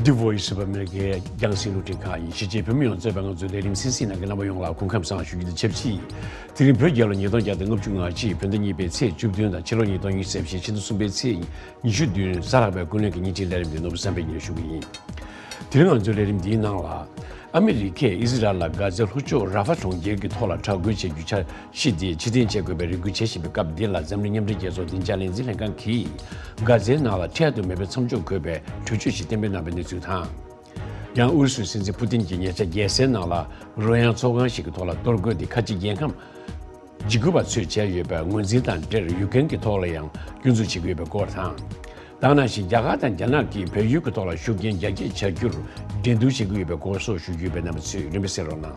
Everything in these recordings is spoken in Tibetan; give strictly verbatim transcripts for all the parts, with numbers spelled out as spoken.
The Voice of America རྒྱང་སྲིང་རླུང་འཕྲིན་ཁང་ཡིན། གཞིས་བྱེས་བོད་མི་ཡོངས་གཙོས་པའི་ང་ཚོའི་ལས་རིམ་གསན་གཟིགས་གནང་མཁན་རྣམ་པ་ཡོངས་ལ་སྐུ་ཁམས་བཟང་ཞུ་རྒྱུ་དང་ཆབས་ཅིག་དེ་རིང་བོད་རྒྱལ་ལོ་ཉིས་སྟོང་བརྒྱ་དང་ལྔ་བཅུ་ང་གཅིག་བོད་ཟླ་གཉིས་པའི་ཚེས་བཅུ་བདུན་དང་ཕྱི་ལོ་ཉིས་སྟོང་ཉི་ཤུ་རྩ་བཞི་ཕྱི་ཟླ་གསུམ་པའི་ཚེས་ཉི་ཤུ་བདུན། གཟའ་ལྷག་པའི་ཀུན་གླེང་གི་བརྙན་འཕྲིན་ལས་རིམ་འདི་ནོར་བུ་བསམ་འཕེལ་གྱིས་ཞུ་གི་ཡིན། དེ་རིང་ང་ཚོའི་ལས་རིམ་འདིའི་ནང་ལ། ཨ་མི་རི་ཀས་ཨི་ཟི་རལ་ལ་གྷ་ཛའི་ལྷོ་ཕྱོགས་ར་ཧྥ་གྲོང་ཁྱེར་གྱི་ཐོག་ལ་དྲག་རྒོལ་བྱེད་རྒྱུའི་འཆར་གཞི་དེ་ཕྱིར་འཐེན་བྱེད་དགོས་པའི་རེ་སྐུལ་བྱེད་བཞིན་པའི་སྐབས་འདི་ལ། འཛམ་གླིང་མཉམ་འབྲེལ་རྒྱལ་ཚོགས་བདེ་འཇགས་ལས་འཛིན་ལྷན་ཁང་གིས་གྷ་ཛའི་ནང་ལ་འཕྲལ་དུ་མེ་འཕེན་མཚམས་འཇོག་དགོས་པའི་གྲོས་ཆོད་ཞིག་གཏན་འབེབས་གནང་བའི་གནས་ཚུལ་དང་། ཡང་ཨུ་རུ་སུའི་སྲིད་འཛིན་པུ་ཏིན་གྱིས་ཉེ་ཆར་རྒྱལ་སའི་ནང་ལ་རོལ་དབྱངས་ཚོགས་ཁང་ཞིག་གི་ཐོག་ལ་གཏོར་རྒོལ་དེ་ཁ་ཆེ་རྒྱལ་ཁམས་འཇིགས་སྐུལ་བ་ཚོས་བྱས་ཡོད་པའི་ངོས་འཛིན་དང་འབྲེལ། ཡུཀ་རེན་གྱི་ཐོག་ལ་ཡང་སྐྱོན་འཛུགས་བྱེད་ཀྱི་ཡོད་པའི་སྐོར་དང་། ད་ག་ནང་བཞིན་རྒྱ་གར་དང་རྒྱ་ནག་གིས་བལ་ཡུལ་གྱི་ཐོག་ལ་ཤུགས་རྐྱེན་རྒྱ་སྐྱེད་བྱ་རྒྱུར་འགྲན་བསྡུར་བྱེད་ཀྱི་ཡོད་པའི་སྐོར་སོགས་ཞུ་རྒྱུ་ཡོད་པའི་རྣམ་པ་ཚོས་རིམ་པས་གསན་རོགས་གནང་།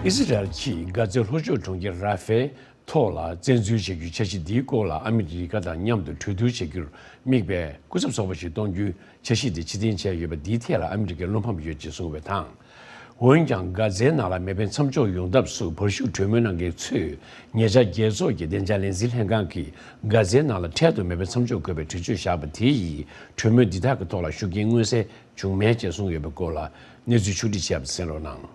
ཨི་ཟི་རལ་གྱིས་གྷ་ཛའི་ལྷོ་ཕྱོགས་གྲོང་ཁྱེར་ར་ཧྥའི་ཐོག་ལ་བཙན་འཛུལ་བྱ་རྒྱུའི་འཆར་གཞི་འདིའི་སྐོར་ལ། ཨ་མི་རི་ཀ་དང་མཉམ་དུ་གྲོས་བསྡུར་བྱ་རྒྱུར་དམིགས་པའི་སྐུ་ཚབ་ཚོགས་པ་ཞིག་གཏོང་རྒྱུའི་འཆར་གཞི་དེ་ཕྱིར་འཐེན་བྱས་ཡོད་པ་འདིའི་ཐད་ལ་ཨ་མི་རི་ཀའི་བློ་ཕམ་ཡོད་ཅེས་གསུངས་པའི་ཐང་། འོན་ཀྱང་། གྷ་ཛའི་ནང་ལ་མེ་འཕེན་མཚམས་འཇོག་ཡོང་ཐབས་སུ་བར་ཞུགས་གྲོས་མོལ་གནང་མཁན་ཚོས། ཉེ་ཆར་རྒྱལ་ཚོགས་ཀྱི་བདེ་འཇགས་ལས་འཛིན་ལྷན་ཁང་གིས་གྷ་ཛའི་ནང་ལ་འཕྲལ་དུ་མེ་འཕེན་མཚམས་འཇོག་དགོས་པའི་གྲོས་ཆོད་བཞག་པ་དེ་ཡིས། གྲོས་མོལ་འདི་དག་གི་ཐོག་ལ་ཤུགས་རྐྱེན་མངོན་གསལ་བྱུང་མེད་ཅེས་གསུངས་ཡོད་པའི་སྐོར་ལ། གནས་ཚུལ་ཕྱོགས་བསྒྲིགས་བྱས་པ་གསན་རོགས་གནང་།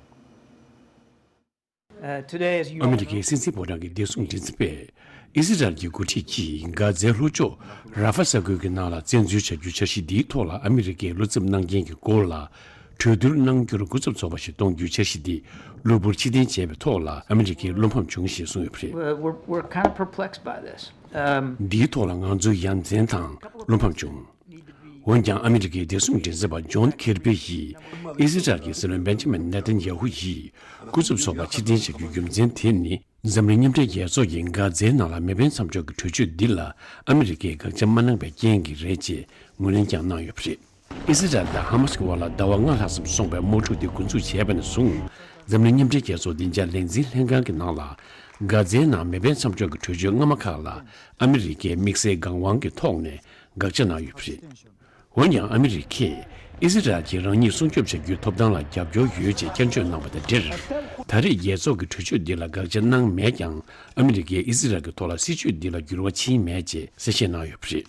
Uh, today, as you ཨ་མི་རི་ཀའི་སྲིད་འཛིན་ཕོ་བྲང་གི་བདེ་སྲུང་མགྲིན་ཚབ་པས། ཨི་ཟི་རལ་གྱི་འགོ་ཁྲིད་ཀྱིས་གྷ་ཛའི་ལྷོ་ཕྱོགས་ར་ཧྥ་ས་ཁུལ་གྱི་ནང་ལ་བཙན་འཛུལ་བྱ་རྒྱུའི་འཆར་གཞི་འདིའི་ཐོག་ལ་ཨ་མི་རི་ཀས་བློ་འཚབ་གནང་རྐྱེན་གྱི་སྐོར་ལ། གྲོས་བསྡུར་གནང་རྒྱུར་སྐུ་ཚབ་ཚོགས་པ་ཞིག་གཏོང་རྒྱུའི་འཆར་གཞི་འདི་གློ་བུར་ཕྱིར་འཐེན་བྱས་པའི་ཐོག་ལ་ཨ་མི་རི་ཀས་བློ་ཕམ་བྱུང་ཞེས་གསུངས་ཡོད་པ་རེད། We're, we're, we're kind of perplexed by this. Um, འདིའི་ཐོག་ལ་ང་ཚོ་ཡ་མཚན་དང་བློ་ཕམ་བྱུང་། འོན་ཀྱང་། ཨ་མི་རི་ཀའི་བདེ་སྲུང་མགྲིན་ཚབ་པ་ཇོན་ཁེར་པི་ཡིས། ཨི་ཟི་རལ་གྱི་སྲིད་བློན་བེན་ཇི་མིན་ནེ་ཐན་ཡ་ཧུ་ཡིས། སྐུ་ཚབ་ཚོགས་པ་ཕྱིར་འཐེན་བྱ་རྒྱུའི་རྒྱུ་མཚན་དེ་ནི། འཛམ་གླིང་མཉམ་འབྲེལ་རྒྱལ་ཚོགས་ཀྱིས་གྷ་ཛའི་ནང་ལ་མེ་འཕེན་མཚམས་འཇོག་གི་གྲོས་ཆོད་འདི་ལ་ཨ་མི་རི་ཀས་དགག་བྱ་མ་གནང་བའི་རྐྱེན་གྱིས་རེད་ཅེས་ངོས་ལེན་ཀྱང་གནང་ཡོད་པ་རེད། ཨི་ཟི་རལ་དང་ཧ་མ་སི་གི་བར་ལ་ཟླ་བ་ལྔ་ལྷག་ཙམ་སོང་བའི་དམག་འཁྲུག་དེ་འགོ་འཛུགས་བྱས་པ་ནས་བཟུང་། འཛམ་གླིང་མཉམ་འབྲེལ་རྒྱལ་ཚོགས་བདེ་འཇགས་ལས་འཛིན་ལྷན་ཁང་གི་ནང་ལ། གྷ་ཛའི་ནང་མེ་འཕེན་མཚམས་འཇོག་གི་གྲོས་ཆོད་སྔ་མ་ཁག་ལ་ཨ་མི་རི་ཀས་དམིགས་བསལ་སྒང་དབང་གི་ཐོག་ནས་དགག་བྱ་གནང་ཡོད་པ་རེད། འོན་ཀྱང་། ཨ་མི་རི་ཀས་ཨི་ཟི་རལ་གྱིས་རང་ཉིད་སྲུང་སྐྱོབ་བྱ་རྒྱུའི་ཐོབ་ཐང་ལ་རྒྱབ་སྐྱོར་ཡོད་ཅེས་བསྐྱར་བརྗོད་གནང་བ་དང་འབྲེལ། ད་རེས་རྒྱལ་ཚོགས་ཀྱི་གྲོས་ཆོད་འདི་ལ་དགག་བྱ་གནང་མེད་ཀྱང་། ཨ་མི་རི་ཀས་ཨི་ཟི་རལ་གྱི་ཐོག་ལ་སྲིད་ཇུས་འདི་ལ་འགྱུར་བ་ཕྱིན་མེད་ཅེས་གསལ་བཤད་གནང་ཡོད་པ་རེད།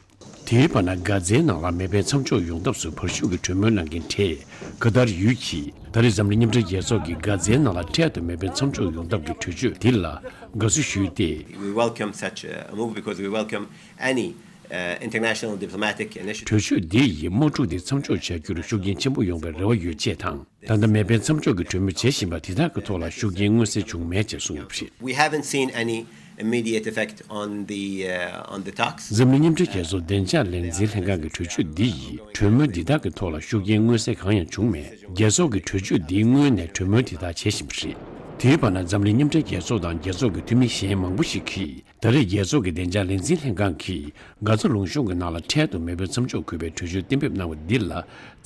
དེའི་བར་ན། གྷ་ཛའི་ནང་ལ་མེ་འཕེན་མཚམས་འཇོག་ཡོང་ཐབས་སུ་བར་ཞུགས་ཀྱི་གྲོས་མོལ་གནང་མཁན་གྲས་ཀ་ཏར་ཡུལ་གྱིས། ད་རེས་འཛམ་གླིང་མཉམ་འབྲེལ་རྒྱལ་ཚོགས་ཀྱིས་གྷ་ཛའི་ནང་ལ་འཕྲལ་དུ་མེ་འཕེན་མཚམས་འཇོག་ཡོང་ཐབས་ཀྱི་གྲོས་ཆོད་འདི་ལ་དགའ་བསུ་ཞུས་ཏེ། We welcome such a move because we welcome any, uh, international diplomatic initiative. གྲོས་ཆོད་འདི་ཡིས་དམག་འཁྲུག་འདི་མཚམས་འཇོག་བྱ་རྒྱུར་ཤུགས་རྐྱེན་ཆེན་པོ་ཡོང་བའི་རེ་བ་ཡོད་ཅེས་དང་། ད་ལྟ་མེ་འཕེན་མཚམས་འཇོག་གི་གྲོས་མོལ་བྱེད་བཞིན་པ་དེ་དག་གི་ཐོག་ལ་ཤུགས་རྐྱེན་མངོན་གསལ་བྱུང་མེད་ཅེས་གསུངས་ཡོད་པ་རེད། We haven't seen any immediate effect on the, uh, on the talks. འཛམ་གླིང་མཉམ་འབྲེལ་རྒྱལ་ཚོགས་བདེ་འཇགས་ལས་འཛིན་ལྷན་ཁང་གི་གྲོས་ཆོད་འདི་ཡིས་གྲོས་མོལ་འདི་དག་གི་ཐོག་ལ་ཤུགས་རྐྱེན་མངོན་གསལ་གང་ཡང་བྱུང་མེད། རྒྱལ་ཚོགས་ཀྱི་གྲོས་ཆོད་འདིའི་སྔོན་ནས་གྲོས་མོལ་འདི་དག་བྱེད་བཞིན་པ་རེད། དེའི་བར་ན། འཛམ་གླིང་མཉམ་འབྲེལ་རྒྱལ་ཚོགས་དང་རྒྱལ་ཚོགས་ཀྱི་འཐུས་མི་གཞན་མང་པོ་ཞིག་གིས། ད་རེས་རྒྱལ་ཚོགས་ཀྱི་བདེ་འཇགས་ལས་འཛིན་ལྷན་ཁང་གིས་གྷ་ཛ་ལུང་གཤོང་གི་ནང་ལ་འཕྲལ་དུ་མེ་འཕེན་མཚམས་འཇོག་དགོས་པའི་གྲོས་ཆོད་གཏན་འབེབས་གནང་བ་འདི་ལ།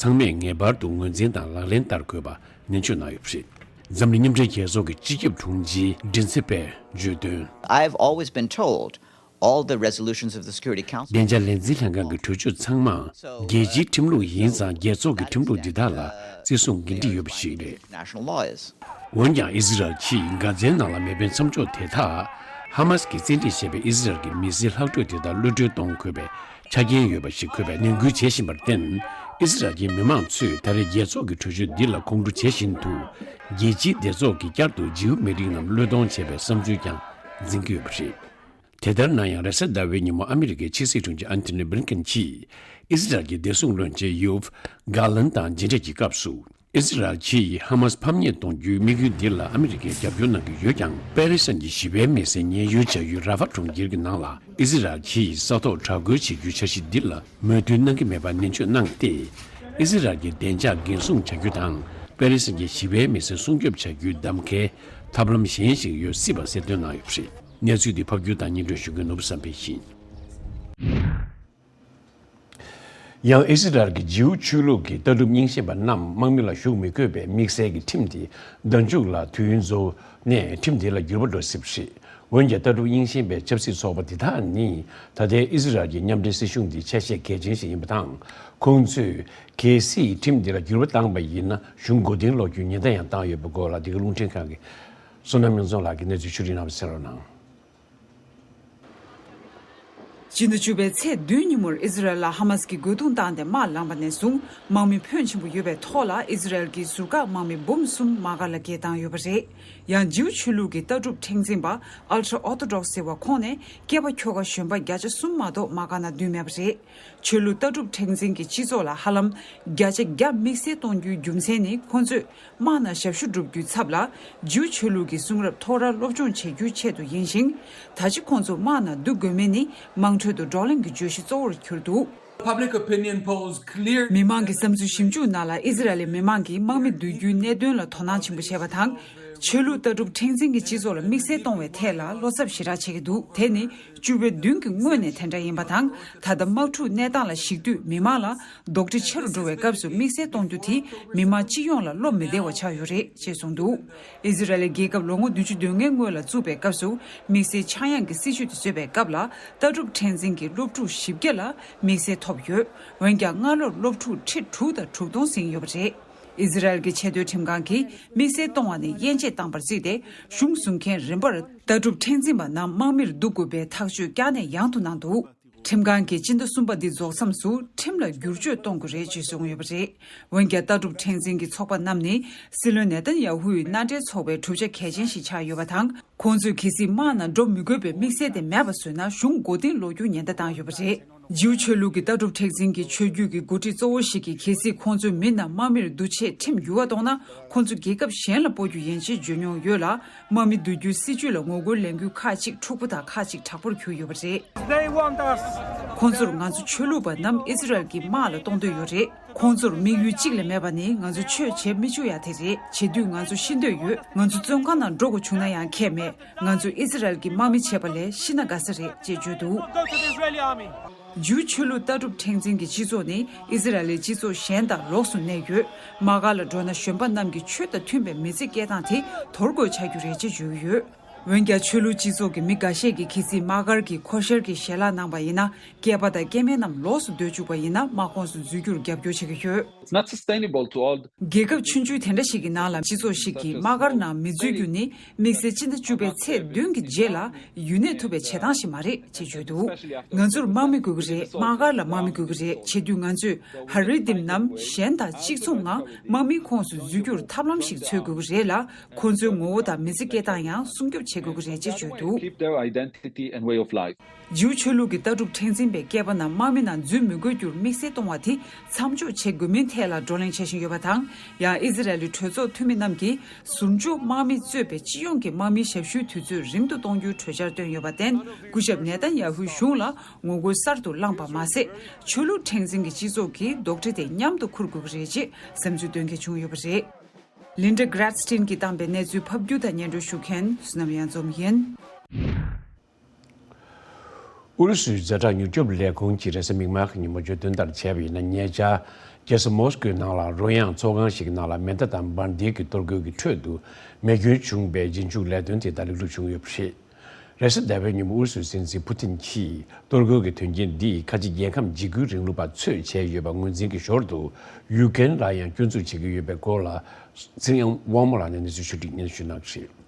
ཚང་མས་ངེས་པར་དུ་ངོས་འཛིན་དང་ལག་ལེན་བསྟར་དགོས་པ་ནན་བརྗོད་གནང་ཡོད་པ་རེད། འཛམ་གླིང་མཉམ་འབྲེལ་རྒྱལ་ཚོགས་ཀྱི་སྤྱི་ཁྱབ་དྲུང་ཆེའི་མགྲིན་ཚབ་པས་བརྗོད་དོན། I've always been told all the resolutions of the Security Council. བདེ་འཇགས་ལས་འཛིན་ལྷན་ཁང་གི་གྲོས་ཆོད་ཚང་མ་རྒྱལ་སྤྱིའི་ཁྲིམས་ལུགས་ཡིན་ཙང་། རྒྱལ་ཚོགས་ཀྱི་ཁྲིམས་ལུགས་འདི་དག་ལ་བརྩི་སྲུང་འགན་འཁྲི་ཡོད་པ་ཞིག་རེད། International laws. འོན་ཀྱང་། ཨི་ཟི་རལ་གྱིས་གྷ་ཛའི་ནང་ལ་མེ་འཕེན་མཚམས་འཇོག་དེ་དག་ཧ་མ་སི་གིས་བཙན་ཁྲིད་བྱས་པའི་ཨི་ཟི་རལ་གྱི་མི་སེར་ལྷག་འཕྲོས་དེ་དག་གློད་གྲོལ་གཏོང་དགོས་པའི་ཆ་རྐྱེན་ཡོད་པ་ཞིག་དགོས་པའི་ནན་སྐུལ་བྱེད་བཞིན་པར་བརྟེན། ཨི་ཟི་རལ་གྱི་མི་མང་ཚོས་ད་རེས་རྒྱལ་ཚོགས་ཀྱི་གྲོས་ཆོད་འདི་ལ་ཁོང་ཁྲོ་བྱེད་བཞིན་དུ། རྒྱལ་སྤྱིའི་སྡེ་ཚོགས་ཀྱིས་བསྐྱར་དུ་ཇིའུ་མི་རིགས་རྣམས་གློད་གཏོང་བྱས་པའི་བསམ་ཚུལ་ཀྱང་འཛིན་གྱི་ཡོད་པ་རེད། དེ་ལྟར་ན་ཡང་། རེས་གཟའ་ཟླ་བའི་ཉིན་མོ་ཨ་མི་རི་ཀའི་ཕྱི་སྲིད་དྲུང་ཆེ་ཨན་ཐོ་ནི་བྷི་ལིན་ཀེན་གྱིས་ཨི་ཟི་རལ་གྱི་བདེ་སྲུང་བློན་ཆེན་ཡོབ་གྷ་ལན་དང་མཇལ་འཕྲད་ཀྱི་སྐབས་སུ། ཨི་ཟི་རལ་གྱིས་ཧ་མ་སི་ཕམ་ཉེས་གཏོང་རྒྱུའི་དམིགས་ཡུལ་འདི་ལ་ཨ་མི་རི་ཀས་རྒྱབ་སྐྱོར་གནང་གི་ཡོད་ཀྱང་། པེ་ལེ་སི་ཐན་གྱི་ཞི་བའི་མི་སེར་ཉེན་གཡོལ་བྱ་ཡུལ་ར་ཧྥ་གྲོང་ཁྱེར་གྱི་ནང་ལ་ཨི་ཟི་རལ་གྱིས་ས་ཐོག་དྲག་རྒོལ་བྱེད་རྒྱུའི་འཆར་གཞི་འདི་ལ་མོས་མཐུན་གནང་གི་མེད་པ་ནན་བརྗོད་གནང་སྟེ། ཨི་ཟི་རལ་གྱི་བདེ་འཇགས་འགན་སྲུང་བྱ་རྒྱུ་དང་། པེ་ལེ་སི་ཐན་གྱི་ཞི་བའི་མི་སེར་སྲུང་སྐྱོབ་བྱ་རྒྱུའི་གདམ་ཁའི་ཐབས་ལམ་གཞན་ཞིག་ཡོད་སྲིད་པ་གསལ་སྟོན་གནང་ཡོད་པ་རེད། གནས་ཚུལ་འདི་ཕབ་སྒྱུར་དང་སྙན་སྒྲོན་ཞུ་མཁན་ནོར་བུ་བསམ་འཕེལ་ཡིན། ཡང་ཨི་སི་རལ་གྱི་ཇིའུ་ཆོས་ལུགས་ཀྱི་ལྟ་གྲུབ་རྙིང་ཞེན་པ་རྣམས་དམག་མི་ལ་ཞུགས་མི་དགོས་པའི་དམིགས་བསལ་གྱི་ཁྲིམས་དེ་ཟླ་མཇུག་ལ་དུས་ཡུན་རྫོགས་ནས་ཁྲིམས་དེ་ལ་འགྱུར་བ་འགྲོ་སྲིད་པ་རེད། འོན་ཀྱང་ལྟ་གྲུབ་རྙིང་ཞེན་པའི་ཆབ་སྲིད་ཚོགས་པ་འདི་དག་ནི་ད་ལྟའི་ཨི་སི་རལ་གྱི་མཉམ་འབྲེལ་སྲིད་གཞུང་འདིའི་ཆ་ཤས་གལ་ཆེན་ཞིག་ཡིན་པ་དང་། ཁོང་ཚོས་གལ་སྲིད་ཁྲིམས་འདི་ལ་འགྱུར་བ་བཏང་པ་ཡིན་ན་གཞུང་མགོ་རྟིང་སློག་རྒྱུའི་ཉེན་བརྡ་ཡང་བཏང་ཡོད་པའི་སྐོར་ལ་འདི་ག་རླུང་འཕྲིན་ཁང་གི་ བསོད་ནམས་མིང་ཚོང་ལགས་ཀྱིས་གནས་ཚུལ་ཕྱོགས་སྒྲིག་གནང་བ་གསན་རོགས་གནང་། སྤྱི་ཟླ་བཅུ་པའི་ཚེས་བདུན་ཉིན་མོར་ཨི་ཟི་རལ་ལ་ཧ་མ་སི་གིས་རྒོལ་རྡུང་བཏང་སྟེ་དམག་ལངས་པ་ནས་བཟུང་དམག་མི་ཕོན་ཆེན་པོ་ཡོད་པའི་ཐོག་ལ་ཨི་ཟི་རལ་གྱིས་ཟུར་བཀག་དམག་མི་འབུམ་གསུམ་དམག་སྒར་ལ་སྐད་བཏང་ཡོད་པ་རེད། ཡང་ཇིའུ་ཆོས་ལུགས་ཀྱི་ལྟ་གྲུབ་མཁྲེགས་འཛིན་པ་Ultra Orthodox ཟེར་བ་ཁོང་ནས་སྐྱེས་པ་ཁྱོ་ག་གཞོན་པ་བརྒྱ་ཆ་གསུམ་མ་གཏོགས་དམག་སྒར་ནང་བསྡུས་མེད་པ་རེད། ཆོས་ལུགས་ལྟ་གྲུབ་མཁྲེགས་འཛིན་གྱི་སྤྱི་ཚོགས་ལ་ཧ་ལམ་བརྒྱ་ཆ་བརྒྱ་དམིགས་བསལ་གཏོང་རྒྱུའི་རྒྱུ་མཚན་ནི་ཁོང་ཚོས་དམག་ནང་ཞབས་ཞུ་སྒྲུབ་རྒྱུའི་ཚབ་ལ་ཇིའུ་ཆོས་ལུགས་ཀྱི་གསུང་རབ་ཐོག་རར་སློབ་སྦྱོང་བྱེད་རྒྱུའི་ཆེད་དུ་ཡིན་ཞིང་། ད་ཆ་ཁོང་ཚོ་དམག་ནང་འདུ་དགོས་མིན་ནི་དམངས་ཁྲོད་དུ་བགྲོ་གླེང་གི་བརྗོད་གཞི་གཙོ་བོར་གྱུར་འདུག། Public opinion polls clear. མི་མང་གི་བསམ་ཚུལ་ཞིབ་འཇུག་ནང་ལ་ཨི་ཟི་རལ་ལི་མི་མང་གིས་དམག་མི་བསྡུ་རྒྱུའི་གནད་དོན་ལ་དོ་སྣང་ཆེན་པོ་བྱས་པ་དང་། ཆོས་ལུགས་ལྟ་གྲུབ་མཁྲེགས་འཛིན་གྱི་སྤྱི་ཚོགས་ལ་དམིགས་བསལ་གཏོང་བའི་ཐད་ལ་བློ་འཚབ་ཞེ་དྲག་བྱེད་ཀྱི་འདུག། དེ་ནི་བཅུ་པའི་བདུན་གྱི་སྔོན་ནས་དེ་འདྲ་ཡིན་པ་དང་། ད་ལྟ་དམག་འཁྲུག་གནས་སྟངས་ལ་གཞིགས་དུས་མི་མང་ལ་རྡོག་ཁྲེས་ཆེ་རུ་འགྲོ་བའི་སྐབས་སུ་དམིགས་བསལ་གཏོང་རྒྱུ་དེ་མི་མང་སྤྱི་ཡོངས་ལ་བློ་མི་བདེ་བ་ཆགས་ཡོད་རེད་ཅེས་གསུངས་འདུག། ཨི་ཟི་རལ་རྒྱལ་ཁབ་ལོ་ངོ་བདུན་ཅུ་དོན་ལྔའི་སྔོན་ལ་བཙུགས་པའི་སྐབས་སུ་དམིགས་བསལ་ཆག་ཡང་གི་སྲིད་བྱུས་དེ་བཟོས་པའི་སྐབས་ལ་ལྟ་གྲུབ་མཁྲེགས་འཛིན་གྱི་སློབ་ཕྲུག་བཞི་བརྒྱ་ལ་དམིགས་བསལ་ཐོབ་ཡོད། འོན་ཀྱང་སྔ་ལོར་སློབ་ཕྲུག་ཁྲི་དྲུག་དང་དྲུག་སྟོང་ཟིན་ཡོད་པ་རེད། ཨི་ཟི་རལ་གྱི་ཆེས་མཐོའི་ཁྲིམས་ཁང་གིས་དམིགས་བསལ་གཏོང་བ་ནི་དབྱེ་འབྱེད་བཏང་བར་བརྩིས་ཏེ། གཞུང་བཟུང་མཁན་རིམ་པར་ལྟ་གྲུབ་མཁྲེགས་འཛིན་པ་རྣམས་དམག་མིར་འདུ་དགོས་པའི་ཐག་གཅོད་བསྐྱར་ནས་ཡང་དུ་གནང་འདུག། ཁྲིམས་ཁང་གིས་སྤྱི་ཟླ་གསུམ་པ་འདི་རྫོགས་མཚམས་སུ་ཁྲིམས་ལ་བསྒྱུར་བཅོས་གཏོང་དགོས་རེད་ཅེས་གསུངས་ཡོད་པ་རེད། འོན་ཀྱང་ལྟ་གྲུབ་མཁྲེགས་འཛིན་གྱི་ཚོགས་པ་རྣམས་ནི་སྲིད་བློན་ནེ་ཐན་ཡ་ཧུའི་མནའ་འབྲེལ་ཚོགས་པའི་གྲུབ་ཆ་གལ་ཆེན་ཞིག་ཆགས་ཡོད་པ་དང་། ཁོང་ཚོས་གལ་སྲིད་དམག་ནང་འགྲོ་མི་དགོས་པའི་དམིགས་བསལ་དེ་མེད་པ་བཟོས་ན་གཞུང་མགོ་རྟིང་སློག་རྒྱུའི་ཉེན་བརྡ་བཏང་ཡོད་པ་རེད། ཇིའུ་ཆོས་ལུགས་ཀྱི་ལྟ་གྲུབ་མཁྲེགས་འཛིན་གྱི་ཆོས་བརྒྱུད་ཀྱི་འགོ་ཁྲིད་གཙོ་བོ་ཞིག་གིས་གལ་སྲིད་ཁོང་ཚོའི་མི་རྣམས་དམག་མིར་བསྡུ་ཆེད་ཁྲིམས་འགྱུར་བ་གཏོང་ན་ཁོང་ཚོ་རྒྱལ་ཁབ་གཞན་ལ་སྤོ་རྒྱུ་ཡིན་ཞེས་བརྗོད་མྱོང་ཡོད་ལ། དམག་མི་བསྡུ་རྒྱུའི་སྲིད་བྱུས་ལ་ངོ་རྒོལ་ལས་འགུལ་ཁག་ཅིག་འཁྲུག་པོ་དང་ཁག་ཅིག་དྲག་པོར་གྱུར་ཡོད་པ་རེད། They want us. ཁོང་ཚོར་ང་ཚོ་ཆོས་ལུགས་པ་རྣམས་ཨི་ཟི་རལ་གྱི་དམག་ལ་གཏོང་འདོད་ཡོད་རེད། ཁོང་ཚོར་དམིགས་ཡུལ་གཅིག་ལས་མེད་པ་ནི་ང་ཚོ་ཆོས་བྱེད་མི་བཅུག་ཡ་དེ་རེད། བྱེད་དུས་ང་ཚོ་ཤི་འདོད་ཡོད། ང་ཚོ་བཙོན་ཁང་ནང་འགྲོ་དགོས་བྱུང་ན་ཡང་ཁྱད་མེད། ང་ཚོ་ཨི་ཟི་རལ་གྱི་དམག་མི་བྱས་པ་ལས་ཤི་ན་དགའ་ས་རེད་ཅེས་བརྗོད་འདུག། Go to the Israeli army. ཇིའུ་ཆོས་ལུགས་ལྟ་གྲུབ་མཁྲེགས་འཛིན་གྱི་སྤྱི་ཚོགས་ནི་ཨི་ཟི་རལ་ལི་སྤྱི་ཚོགས་གཞན་དང་ལོགས་སུ་གནས་ཡོད། དམག་སྒར་ལ་འགྲོ་ན་གཞོན་པ་རྣམས་ཀྱི་ཆོས་དང་མཐུན་པའི་མི་ཚེ་སྐྱེལ་སྟངས་དེ་དོར་དགོས་ཆགས་རྒྱུ་རེད་ཅེས་བརྗོད་ཀྱི་ཡོད། འོན་ཀྱང་ཆོས་ལུགས་སྤྱི་ཚོགས་ཀྱི་མི་འགའ་ཤས་ཀྱིས་གལ་སྲིད་དམག་སྒར་གྱི་ཁོ་ཤར་གྱི་ཞལ་ལག་གནང་པ་ཡིན་ན། སྐྱེས་པ་དང་སྐྱེས་དམན་རྣམས་ལོགས་སུ་སྡོད་བཅུག་པ་ཡིན་ན་དམག་ཁོངས་སུ་འཛུལ་རྒྱུར་རྒྱབ་སྐྱོར་བྱེད་ཀྱི་ཡོད། It's not sustainable to all. རྒྱལ་ཁབ་ཆུང་ཆུང་དེ་འདྲ་ཞིག་གི་ནང་ལ་སྤྱི་ཚོགས་ཤིག་གིས་དམག་སྒར་ནང་མི་འཛུལ་རྒྱུ་ནི་དམིགས་བསལ་སྤྱི་ཟླ་བཅུ་པའི་ཚེས་བདུན་གྱི་རྗེས་ལ་ཡུན་གནས་ཐུབ་པའི་བྱེད་སྟངས་ཤིག་མ་རེད་ཅེས་བརྗོད་འདུག། ང་ཚོར་དམག་མི་དགོས་ཀྱི་རེད། དམག་སྒར་ལ་དམག་མི་དགོས་ཀྱི་རེད། བྱེད་དུས་ང་ཚོས་ཧ་རི་དིམ་རྣམས་གཞན་དང་གཅིག་མཚུངས་ངང་དམག་མིའི་ཁོངས་སུ་འཛུལ་རྒྱུར་ཐབས་ལམ་ཞིག་འཚོལ་དགོས་ཀྱི་རེད་ལ། ཁོང་ཚོའི་ངོ་བོ་དང་མི་ཚེ་སྐྱེལ་སྟངས་ཡང་སྲུང་སྐྱོབ་བྱེད་དགོས་ཀྱི་རེད་ཅེས་བརྗོད་འདུག། Keep their identity and way of life. ཇིའུ་ཆོས་ལུགས་ཀྱི་ལྟ་གྲུབ་མཁྲེགས་འཛིན་པའི་སྐྱེས་པ་རྣམས་དམག་མི་ནང་འཛུལ་མི་དགོས་རྒྱུར་དམིགས་བསལ་གཏོང་བ་དེ་མཚམས་འཇོག་བྱེད་དགོས་མིན་ཐད་ལ་བགྲོ་གླེང་བྱེད་བཞིན་ཡོད་པ་དང་། ཡང་ཨི་ཟི་རལ་ལི་གྲོས་ཚོགས་འཐུས་མི་རྣམས་ཀྱིས་ཟུར་འཇོག་དམག་མིས་གཙོས་པའི་སྤྱི་ཡོངས་ཀྱི་དམག་མིའི་ཞབས་ཞུའི་དུས་ཚོད་རིང་དུ་གཏོང་རྒྱུའི་གྲོས་འཆར་བཏོན་ཡོད་པར་བརྟེན། སྐུ་ཞབས་ནེ་ཐན་ཡ་ཧུའི་གཞུང་ལ་ངོ་རྒོལ་གསར་དུ་བསླངས་པ་མ་ཟད། ཆོས་ལུགས་མཁྲེགས་འཛིན་གྱི་སྤྱི་ཚོགས་ཀྱིས་རྡོག་ཁྲེས་དེ་མཉམ་དུ་འཁུར་དགོས་ཀྱི་རེད་ཅེས་བསམ་ཚུལ་འདོན་མཁན་བྱུང་ཡོད་པ་རེད། Linda Gradstein གྱིས་བཏང་པའི་གནས་ཚུལ་ཕབ་སྒྱུར་དང་སྙན་སྒྲོན་ཞུ་མཁན་བསོད་ནམས་གཡང་འཛོམས་ཡིན། ཨུ་རུ་སུའི་ཛ་དྲག་མྱུར་སྐྱོབ་ལས་ཁུངས་ཀྱིས་རེས་གཟའ་མིག་དམར་གྱི་ཉིན་མོ་བརྗོད་དོན་ལྟར་བྱས་པ་ཡིན་ན། ཉེ་ཆར་རྒྱལ་ས་མོ་སི་ཀོའི་ནང་ལ་རོལ་དབྱངས་ཚོགས་ཁང་ཞིག་གི་ནང་ལ་མེ་མདའ་དང་འབར་མདེལ་གྱི་གཏོར་རྒོལ་གྱི་ཁྲོད་དུ་མེ་སྐྱོན་བྱུང་བའི་རྗེས་འཇུག་ལས་དོན་དེ་ད་ལན་ལྷུག་བྱུང་ཡོད་པ་རེད། རེས་གཟའ་ཟླ་བའི་ཉིན་མོ་ཨུ་རུ་སུའི་སྲིད་འཛིན་ཕུ་ཐིན་གྱིས་གཏོར་རྒོལ་གྱི་དོན་རྐྱེན་འདིས་ཁ་ཆེ་རྒྱལ་ཁམས་འཇིགས་སྐུལ་རིང་ལུགས་པ་ཚོས་བྱས་ཡོད་པ་ངོས་འཛིན་གྱི་ཞོར་དུ། ཡུ་ཀེ་རེན་ལ་ཡང་སྐྱོན་འཛུགས་བྱེད་ཀྱི་ཡོད་པའི་སྐོར་ལ་ཚེ་དབང་དབང་མོ་ལགས་ནས་གནས་ཚུལ་ཕྱོགས་སྒྲིག་སྙན་ཞུ་གནང་གི་རེད།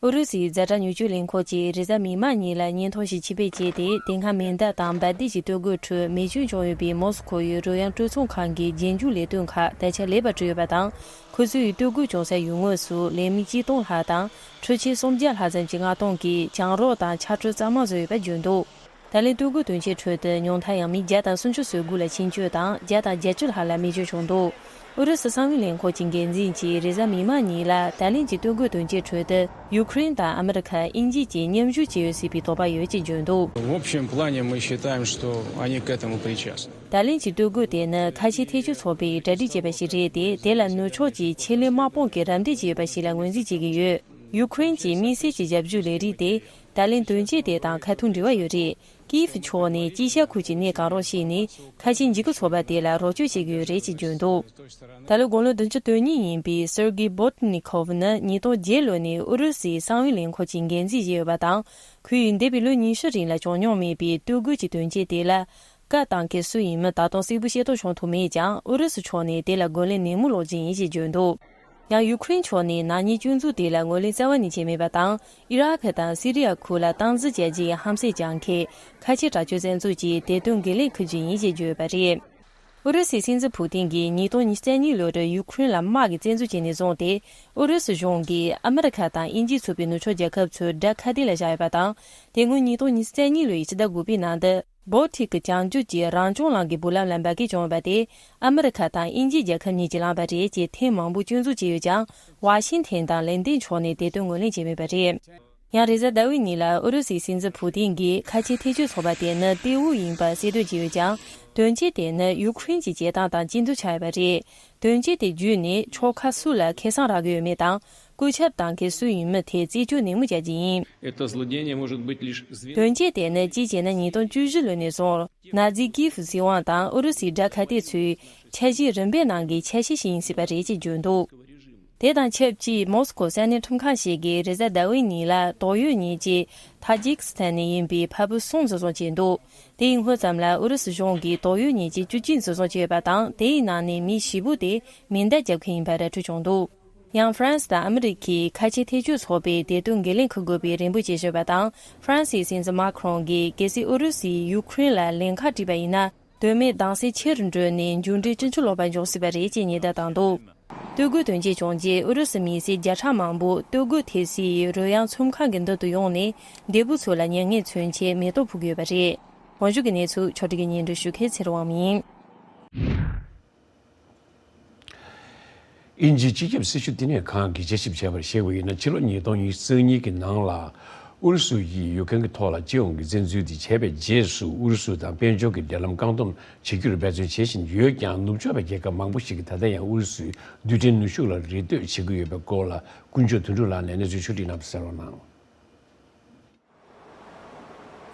ཨུ་རུ་སུའི་ཛ་དྲག་མྱུར་སྐྱོབ་ལས་ཁུངས་ཀྱིས་རེས་གཟའ་མིག་དམར་ཉིན་ལ་བརྙན་ཐུང་ཞིག་ཕྱིར་སྤེལ་བྱས་ཏེ། དེ་སྔ་མེ་མདའ་དང་འབར་མདེལ་གྱི་གཏོར་རྒོལ་ཁྲོད་མེ་སྐྱོན་བྱུང་ཡོད་པའི་མོ་སི་ཁོ་ཡི་རོལ་དབྱངས་སྤྲོ་ཚོང་ཁང་གི་རྗེས་འཇུག་ལས་དོན་ཁག་ད་ཆ་ལེགས་པར་གྲུབ་ཡོད་པ་དང་། ཁོ་ཚོས་གཏོར་རྒོལ་བྱུང་སའི་ཡུལ་དངོས་སུ་ལས་མི་ཆིག་སྟོང་ལྷག་དང་འཕྲུལ་ཆས་སུམ་བརྒྱ་ལྷག་ཙམ་གྱི་མངགས་གཏོང་གིས་གྱང་རོ་དང་ཆར་སྤྲོད་གཙང་མ་བཟོས་ཡོད་པ་བརྗོད་འདུག། ད་ལན་གཏོར་རྒོལ་དོན་རྐྱེན་ཁྲོད་དུ་ཉུང་མཐར་ཡང་མི་བརྒྱ་དང་སུམ་ཅུ་སོ་དགུ་ལ་ཆེད་སྐྱོད་དང་བརྒྱ་དང་བརྒྱད་ཅུ་ལྷག་ལ་རྨས་སྐྱོན་བྱུང་འདུག། ཨུ་རུ་སུ་གསང་བའི་ལས་ཁུངས་ཀྱི་འགན་འཛིན་གྱིས་རེས་གཟའ་མིག་དམར་ཉིན་ལ་ད་ལན་གྱི་གཏོར་རྒོལ་དོན་རྐྱེན་ཁྲོད་དུ་ཡུ་ཀེ་རེན་དང་ཨ་མི་རི་ཁ། དབྱིན་ཇི་བཅས་མཉམ་ཞུགས་བྱས་ཡོད་སྲིད་པའི་དོགས་པ་ཡོད་ཅེས་བརྗོད་འདུག། В общем плане мы считаем, что они к этому причастны. ད་ལན་གྱི་གཏོར་རྒོལ་དེ་ནི་ཁ་ཆེ་ཐེ་ཇུས་ཚོགས་པས་གྲ་སྒྲིག་བྱས་པ་ཞིག་རེད་དེ། དེ་ལ་ནུབ་ཕྱོགས་ཀྱི་ཆེད་ལས་དམག་དཔུང་གིས་རམ་འདེགས་བྱས་ཡོད་པ་ཞིག་ལ་ངོས་འཛིན་བྱེད་ཀྱི་ཡོད། ཡུ་ཀེ་རེན་གྱི་དམིགས་བསལ་གྱི་ཞབས་ཞུ་ལས་རིགས་དེ་ད་ལན་དོན་རྐྱེན་དེ་དང་ཁ་ཐུག་འབྲེལ་བ་ཡོད་རེད། ཀིའེ་ཕི་ཕྱོགས་ནས་དཀྱིལ་ཤར་ཁུལ་གྱི་གནས་གང་རུང་ཞིག་ནས་ཁ་ཆེ་འཇིགས་སྐུལ་ཚོགས་པ་དེ་ལ་རོགས་སྐྱོར་བྱེད་ཀྱི་ཡོད་རེད་ཅེས་བརྗོད་འདུག། ད་ལོའི་དགུང་ལོ་བདུན་ཅུ་དོན་གཉིས་ཡིན་པའི་སེར་གི་བོ་ཏི་ནི་ཁོ་ཝ་ནི་ཉིས་སྟོང་བརྒྱད་ལོ་ནས་ཨུ་རུ་སུའི་གསང་བའི་ལས་ཁུངས་ཀྱི་འགན་འཛིན་བཞེས་ཡོད་པ་དང་། ཁོས་འདས་པའི་ལོ་ཉི་ཤུ་རིང་ལ་བྱུང་མྱོང་མེད་པའི་གཏོར་རྒོལ་གྱི་དོན་རྐྱེན་དེ་ལ་བཀའ་བཏང་མཁན་སུ་ཡིན་མིན་ད་དུང་གསལ་པོ་ཤེས་རྟོགས་བྱུང་ཐུབ་མེད་ཀྱང་། ཨུ་རུ་སུ་ཕྱོགས་ནས་དེ་ལ་རྒོལ་ལན་ནན་མོ་སློག་རྒྱུ་ཡིན་ཞེས་བརྗོད་འདུག། ཡང་ཡུ་ཁུ་རེན་ཕྱོགས་ནས་ནག་ཉེས་སྐྱོན་འཛུགས་དེ་ལ་ངོས་ལེན་རྩ་བ་ནས་བྱས་མེད་པ་དང་། ཨི་རག་དང་སི་རི་ཡ་ཁུལ་ལ་སྟངས་འཛིན་བྱ་རྒྱུའི་ཧམ་སེམས་བཅངས་མཁན་ཁ་ཆེ་དྲག་སྤྱོད་བཙན་འཛུལ་གྱི་དེ་དོན་འགན་ལེན་འཁུར་རྒྱུ་ཡིན་ཞེས་བརྗོད་ཡོད་པ་རེད། ཨུ་རུ་སུའི་སྲིད་འཛིན་ཕུ་ཏིན་གྱིས་ཉིས་སྟོང་ཉི་ཤུ་རྩ་གཉིས་ལོར་ཡུ་ཁུ་རེན་ལ་དམག་གིས་བཙན་འཛུལ་བྱས་ནས་བཟུང་སྟེ། ཨུ་རུ་སུ་གཞུང་གིས་ཨ་མི་རི་ཁ་དང་དབྱིན་ཇིས་ཚུད་པའི་ནུབ་ཕྱོགས་རྒྱལ་ཁབ་ཚོར་དགྲ་ཁ་གཏད་ལ་བཞག་ཡོད་པ་དང་། དེ་སྔོན་ཉིས་སྟོང་ཉི་ཤུ་རྩ་གཉིས་ལོའི་ཕྱི་ཟླ་དགུ་པའི་ནང་དུ། བོལ་ཊིག་གི་བྱང་རྒྱུད་ཀྱི་རང་སྐྱོང་གླིང་གི་སྦུག་ལམ་ལ་འབར་གས་བྱུང་ཡོད་པ་དེ། ཨ་མི་རི་ཁ་དང་དབྱིན་ཇིའི་རྒྱལ་ཁབ་གཉིས་ཀྱིས་བསླངས་པ་རེད་ཅེས་ཐེངས་མང་པོ་སྐྱོན་འཛུགས་བྱས་ཡོད་ཀྱང་། ཝ་ཤིང་ཐན་དང་ལན་ཏན་ཕྱོགས་ནས་དེ་དོན་ངོས་ལེན་བྱས་མེད་པ་རེད། ཡང་རེས་གཟའ་ཟླ་བའི་ཉིན་ལ་ཨུ་རུ་སུའི་སྲིད་འཛིན་ཕུ་ཏིན་གྱིས་ཁ་ཆེ་ཐེ་ཇུས་ཚོགས་པ་དེ་ནི་ཏེ་ཝུ་ཡིན་པ་གསལ་འདོན་བྱས་ཡོད་ཀྱང་། དོན་རྐྱེན་དེ་ནི་ཡུ་ཁུ་རེན་གྱི་བྱེད་སྟངས་དང་གཅིག་མཐུན་ཆགས་ཡོད་པ་རེད། དོན་རྐྱེན་དེ་བརྒྱུད་ནས་ཕྱོགས་ཁག་སུ་ལ་ཁེ་བཟང་རག་གི་ཡོད་མེད་དང་། སྐུ་ཞབས་བཏང་མཁན་སུ་ཡིན་མིན་ཐད་རྩད་གཅོད་ནན་མོ་བྱ་རྒྱུ་ཡིན། Это злодеяние может быть лишь звеном. དོན་རྐྱེན་དེ་ནི་གཅིག་བྱས་ན་ཉིས་སྟོང་བཅུ་བཞི་ལོ་ནས་བཟུང་ནཱ་ཛི་ཀི་ཧྥུ་སྲིད་དབང་དང་ཨུ་རུ་སུའི་དགྲ་ཁ་གཏད་ཚོའི་འཆར་གཞི་རིམ་པའི་ནང་གི་ཆ་ཤས་ཤིག་ཡིན་སྲིད་པ་རེད་ཅེས་བརྗོད་འདུག་དེ་དང་ཆབས་ཅིག་མོ་སི་ཀོ་ས་གནས་ཁྲིམས་ཁང་ཞིག་གིས་རེས་གཟའ་ཟླ་བའི་ཉིན་ལ་དོགས་ཡོད་ཉེས་ཅན་ཐ་ཇིག་སི་ཐན་ནས་ཡིན་པའི་ཕ་བུ་གསུམ་འཛིན་བཟུང་བྱས་འདུག་དེའི་སྔོན་ཙམ་ལ་ཨུ་རུ་སུ་གཞུང་གིས་དོགས་ཡོད་ཉེས་ཅན་བཅུ་གཅིག་འཛིན་བཟུང་བྱས་ཡོད་པ་དང་། དེའི་ནང་ནས་མི་བཞི་པོ་དེ་མེ་མདའ་རྒྱབ་མཁན་ཡིན་པ་ར་འཕྲོད་བྱུང་འདུག་ཡང་ཧྥ་རན་སི་དང་ཨ་མི་རི་ཁས་ཁ་ཆེ་ཐེ་ཇུས་ཚོགས་པས་དེ་དོན་འགན་ལེན་འཁུར་དགོས་པའི་རེ་འབོད་བྱེད་བཞིན་པ་དང་། ཧྥ་རན་སིའི་སྲིད་འཛིན་མཱ་ཁི་རོང་གིས་གལ་སྲིད་ཨུ་རུ་སུས་ཡུ་ཁུ་རེན་ལ་ལན་ཁག་དཀྲིས་པ་ཡིན་ན། དོན་མེད་སྡང་སེམས་ཆེ་རུ་འགྲོ་ནས་མཇུག་འབྲས་ཅི་འཕྱུགས་ལོག་པ་འབྱུང་སྲིད་པ་རེད་ཅེས་ཉེན་བརྡ་བཏང་འདུག་སྟོད་གོས་དོན་རྐྱེན་བྱུང་རྗེས་ཨུ་རུ་སུ་མི་སེར་བརྒྱ་ཕྲག་མང་པོ་སྟོད་གོས་ཐེབས་སའི་རོལ་དབྱངས་ཚོམས་ཁང་གི་མདུན་དུ་ཡོང་ནས་འདས་པོ་ཚོ་ལ་མྱ་ངན་མཚོན་ཆེད་མེ་ཏོག་ཕུལ་གྱི་ཡོད་པ་རེད། གོང་ཞུས་ཀྱི་གནས་ཚུལ་ཕྱོགས་སྒྲིག་གིས་སྙན་སྒྲོན་ཞུ་མཁན་ཚེ་རིང་དབང་མོ་ཡིན། དབྱིན་ཇིའི་སྤྱི་ཁྱབ་སྲི་ཞུ་བསྟི་གནས་ཁང་གིས་དཔྱད་ཞིབ་བྱས་པར་གཞིགས་པ་ཡིན་ན། ཕྱི་ལོ་ཉིས་སྟོང་ཉི་ཤུ་རྩ་གཉིས་ཀྱི་ནང་ལ་ཨུ་རུ་སུ་ཡིས་ཡུཀ་རེན་གྱི་ཐོག་ལ་སྤྱི་ཡོངས་ཀྱི་བཙན་འཛུལ་དེ་བྱས་པའི་རྗེས་སུ། ཨུ་རུ་སུ་དང་དཔལ་འབྱོར་གྱི་འབྲེལ་ལམ་བཀག་སྡོམ་བྱེད་རྒྱུར་འབད་བརྩོན་བྱེད་བཞིན་ཡོད་ཀྱང་། ནུབ་ཕྱོགས་པའི་རྒྱལ་ཁབ་མང་པོ་ཞིག་གིས་ད་ལྟ་ཡང་ཨུ་རུ་སུའི་རྡུལ་ཕྲན་ནུས་ཤུགས་ལ་རེ་ལྟོས་བྱེད་ཀྱི་ཡོད་པའི་སྐོར་ལ། ཀུན་སྤྱོད་དོན་གྲུབ་ལགས་ནས་གནས་ཚུལ་ཕྱོགས་བསྒྲིགས་གནང་བ་གསན་རོགས་གནང་།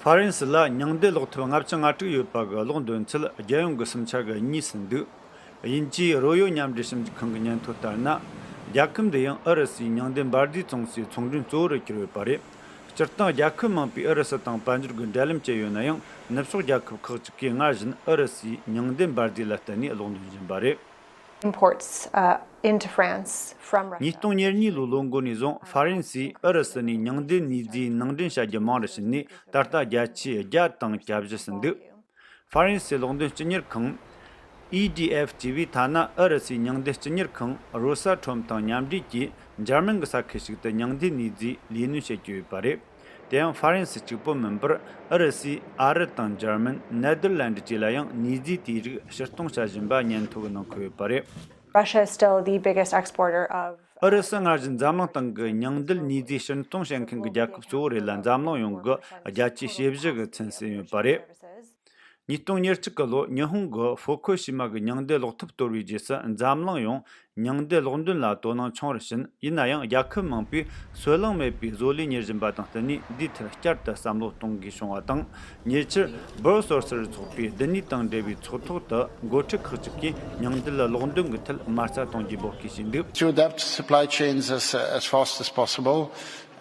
ཧྥ་རན་སི་ལ་ཉིང་རྡུལ་སློག་ཐབས་ལྔ་བཅུ་ང་དྲུག་ཡོད་པ་གི་གློག་འདོན་ཚད་རྒྱལ་ཡོངས་ཀྱི་གསུམ་ཆ་གི་གཉིས་ཟིན་འདུག་དབྱིན་ཇིའི་རོལ་ཡོ་མཉམ་འབྲེལ་ཞིབ་འཇུག་ཁང་གི་སྙན་ཐོ་ལྟར་ན། རྒྱལ་ཁབ་འདི་ཡང་ཨུ་རུ་སུའི་ཉིང་རྡུལ་འབར་མདེལ་བཙོང་སའི་ཚོང་མགྲོན་གཙོ་བོ་རུ་གྱུར་ཡོད་པ་རེད། སྤྱིར་བཏང་རྒྱལ་ཁབ་མང་པོས་ཨུ་རུ་སུ་དང་དཔལ་འབྱོར་གྱི་འབྲེལ་ལམ་བཅད་ཡོད་ན་ཡང་། ནུབ་ཕྱོགས་རྒྱལ་ཁབ་ཁག་ཅིག་གིས་སྔར་བཞིན་ཨུ་རུ་སུའི་ཉིང་རྡུལ་འབར་མདེལ་ལ་བརྟེན་ནས་གློག་འདོན་བཞིན་པ་རེད། Imports, uh, into France from Russia. ཉིས་སྟོང་ཉེར་གཉིས་ལོའི་ལོ་འགོ་ནས་བཟུང་ཧྥ་རན་སིས་ཨུ་རུ་སུ་ནས་ཉིང་རྡུལ་ནུས་རྫས་ནང་འདྲེན་བྱ་རྒྱུ་མང་རུ་ཕྱིན་ནས། ད་ལྟ་བརྒྱ་ཆའི་བརྒྱ་དང་གྱ་བཞི་ཟིན་འདུག་ཧྥ་རན་སིའི་གློག་འདོན་སྤྱི་གཉེར་ཁང་། ཨི་ཌི་ཨེཕ་ཅེས་པས་ཐ་ན་ཨུ་རུ་སུའི་ཉིང་རྡུལ་སྤྱི་གཉེར་ཁང་རོ་ས་ཊོམ་དང་མཉམ་འབྲེལ་གྱིས་འཇར་མན་གྱི་ས་ཁུལ་ཞིག་ཏུ་ཉིང་རྡུལ་ནུས་རྫས་ལས་སྣོན་བྱེད་ཀྱི་ཡོད་པ་རེད། དེ་ཡང་ཧྥ་རན་སི་གཅིག་པུ་མིན་པར། ཨུ་རུ་སུས་ཨ་རི་དང་འཇར་མན། ནེ་དར་ལན་ཌི་བཅས་ལ་ཡང་ནུས་རྫས་དེའི་རིགས་ཕྱིར་གཏོང་བྱ་བཞིན་པ་སྙན་ཐོ་གི་ནང་འཁོད་ཡོད་པ་རེད། Russia is still the biggest exporter of ཨུ་རུ་སུ་སྔར་བཞིན་འཛམ་གླིང་སྟེང་གི་ཉིང་རྡུལ་ནུས་རྫས་ཕྱིར་གཏོང་བྱེད་མཁན་གྱི་རྒྱལ་ཁབ་གཙོ་བོ་རེད་ལ། འཛམ་གླིང་ཡོངས་ཀྱི་བརྒྱ་ཆའི་ཞེ་བཞི་གི་ཚོད་ཟིན་ཡོད་པ་རེད། ཉིས་སྟོང་ཉེར་གཅིག་གི་ལོ་ཉི་ཧོང་གི་ཧྥུ་ཀུ་ཤི་མ་གི་ཉིང་རྡུལ་གློག་ཐབ་གཏོར་བའི་རྗེས་སུ། འཛམ་གླིང་ཡོངས་ཉིང་རྡུལ་གློག་འདོན་ལ་དོ་སྣང་ཆུང་རུ་ཕྱིན། ཡིན་ན་ཡང་རྒྱལ་ཁབ་མང་པོས་སོལ་རླངས་མེད་པའི་བཟོ་ལས་གཉེར་བཞིན་པ་དང་བསྟུན་ནས། འདིའི་ཐད་བསྐྱར་དུ་བསམ་བློ་གཏོང་དགོས་བྱུང་བ་དང་། ཉེ་ཆར་བྷར་སོར་སར་ཚོགས་པའི་རྡུལ་སྣེ་དང་འབྲེལ་བའི་ཚོགས་ཐོག་ཏུ་འགོ་ཁྲིད་ཁག་ཅིག་གིས་ཉིང་རྡུལ་གློག་འདོན་གྱི་ཐད་མ་རྩ་གཏོང་རྒྱུའི་འབོད་སྐུལ་བྱས་འདུག To adapt supply chains as, as fast as possible,